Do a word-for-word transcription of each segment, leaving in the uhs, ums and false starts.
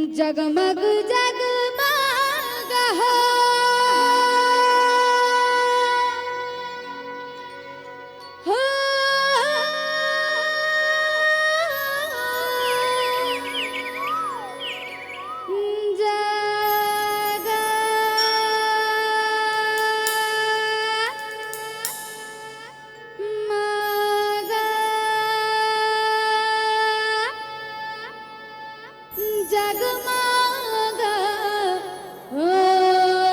जगमग जगमग हो, हो। जगमग जगमग हो।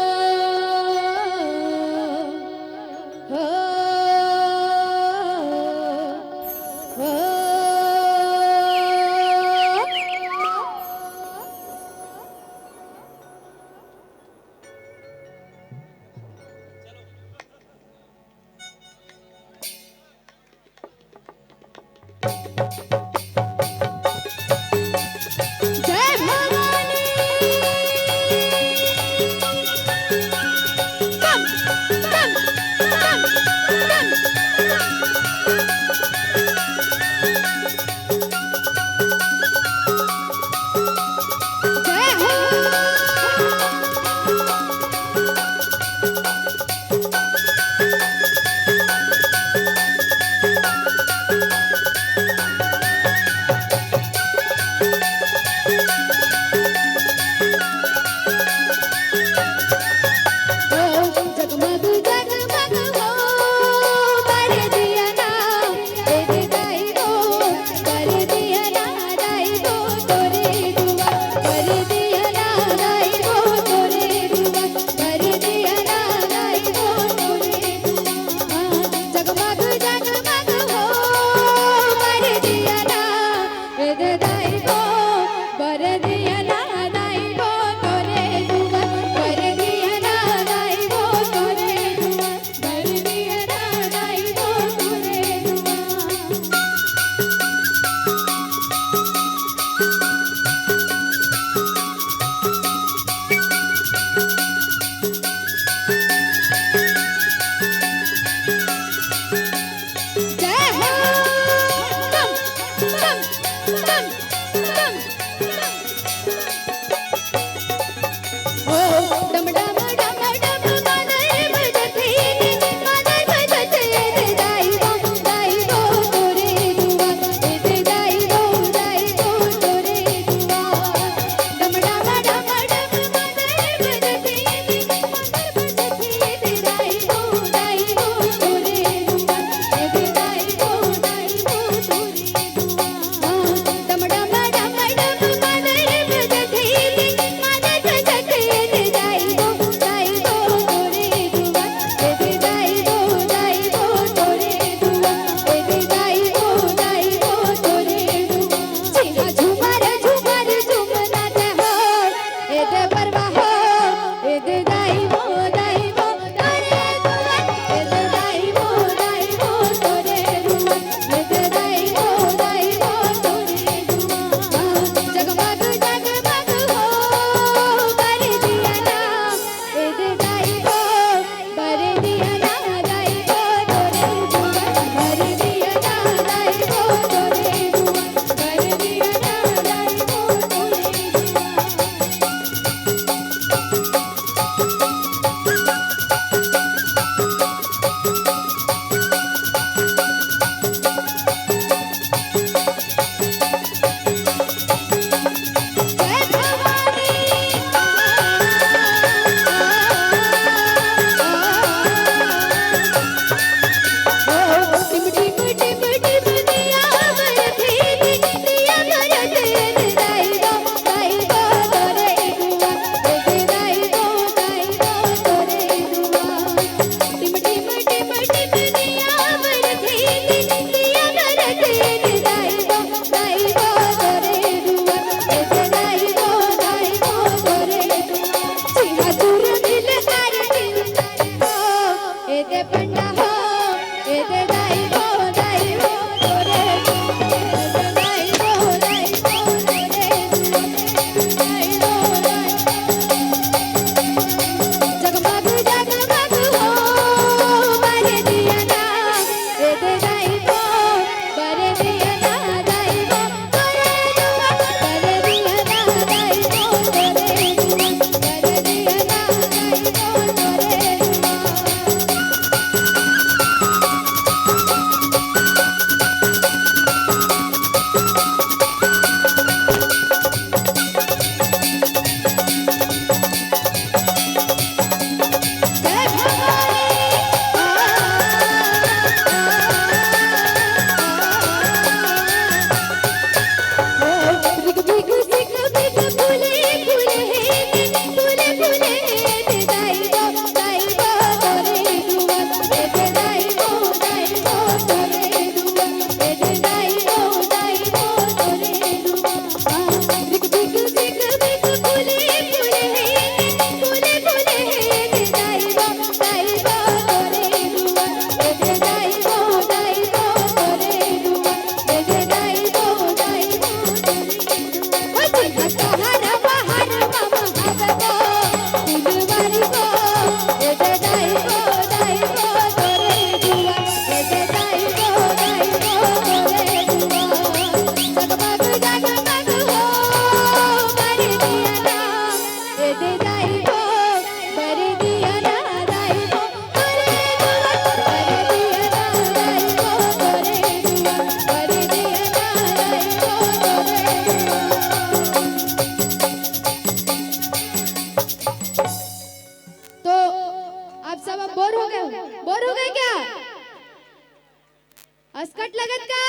असकट लगत का?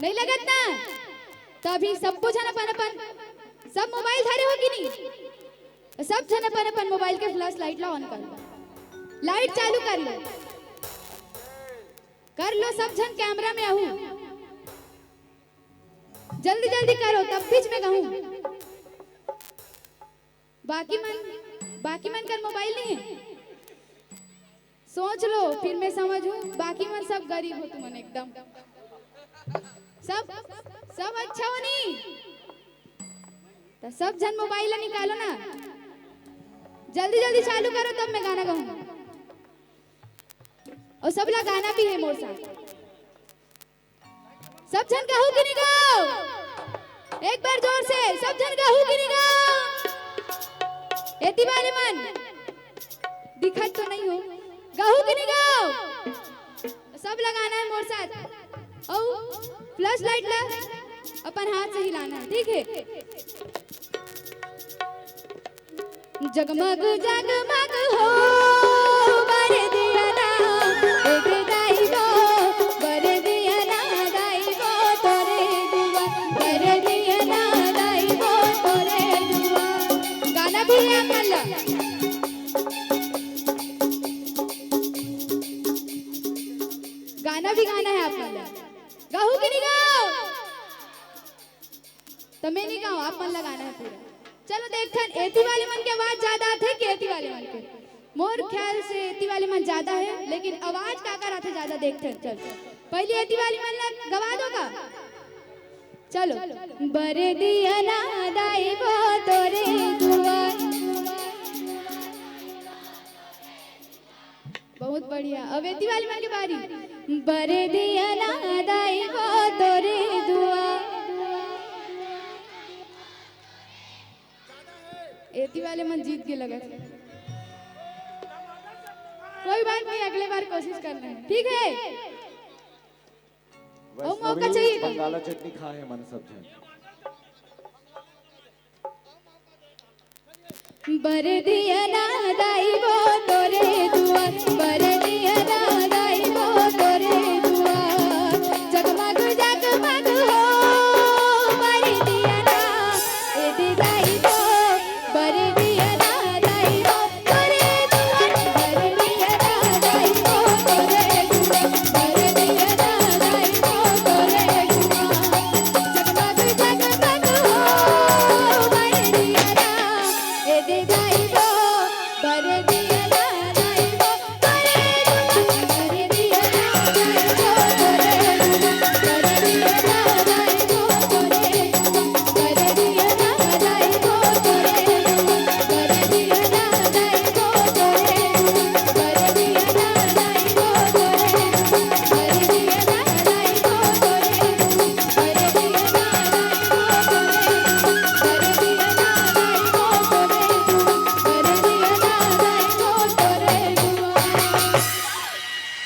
नहीं लगत ना? त अभी सबो झन अपन अपन, सब मोबाइल धरे हो कि नहीं? सब झन अपन अपन मोबाइल के फ्लैश लाइट ला ऑन कर लो, लाइट चालू कर लो, कर लो सब झन, कैमरा में आहू, जल्दी जल्दी करो, तब बीच में कहूँ। बाकी मन, बाकी मन कर मोबाइल नहीं है, सोच लो, फिर मैं समझूं। बाकी मन सब गरीब हो तुमन एकदम, सब, सब अच्छा हो नहीं, तो सब झन मोबाइल ला निकालो ना, जल्दी जल्दी चालू करो, तब मैं गाना गाऊं। और सबला गाना भी है मोर साथ। सब झन गाहू कि नहीं गाहू? एक बार जोर से, सब झन गाहू कि नहीं गाहू? एती वाले मन दिखत तो नहीं हो, गाहू कि नहीं गाहू? सबला गाना है मोर साथ, और फ्लैश लाइट ला अपन हाथ से हिलाना है, ठीक है? जगमग जगमग हो, बर दिया ना, एक दाई गो, बर दिया ना, दाई गो, तोरे दुआ, बर दिया ना, दाई गो, तोरे दुआ। गाना भी है आप मन ला, गाना भी गाना है आप मन ला। गाहू कि नहीं गाहू? त मैं नहीं गाहूं, आप मन ला गाना है पूरा। चलो देखथन, एती वाले मन के आवाज ज्यादा आथे कि एती वाले मन के? मोर ख्याल से एती वाले मन ज्यादा है, लेकिन आवाज काकर आथे ज्यादा, देखथन। चल, पहली एती वाले मन ला गवा दो का? चलो। बर दिया ना दाई वो तोरे दुआ। बहुत बढ़िया। अब एती वाले मन के बारी। बर दिया ना दाई वो तोरे दुआ। एती वाले मन जीत के लगत है। कोई बात नहीं, अगले बार कोशिश करना है, ठीक है? अउ मौका वैष्णवी चाहिए। बंगाला चटनी खाए मन सब झन। बर दिया ना दाई वो तोरे दुआ, बर दिया ना दाई वो तोरे दुआ। जगमग जगमग हो, बर दिया ना, ए दे दाई वो, बर दिया ना दाई वो तोरे दुआ, बर दिया ना दाई वो तोरे दुआ, बर दिया ना दाई वो तोरे दुआ। जगमग जगमग हो, बर दिया ना, ए दे दाई वो, बर दिया ना दाई वो तोरे दुआ, बर दिया ना दाई वो तोरे दुआ, बर दिया ना दाई वो तोरे दुआ।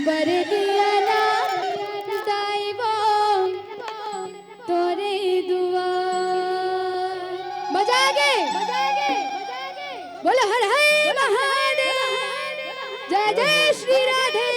बर दिया ना दाई वो तोरे दुआ। मजा आ गए? बोलो हर हर महादेव। जय जय श्री राधे।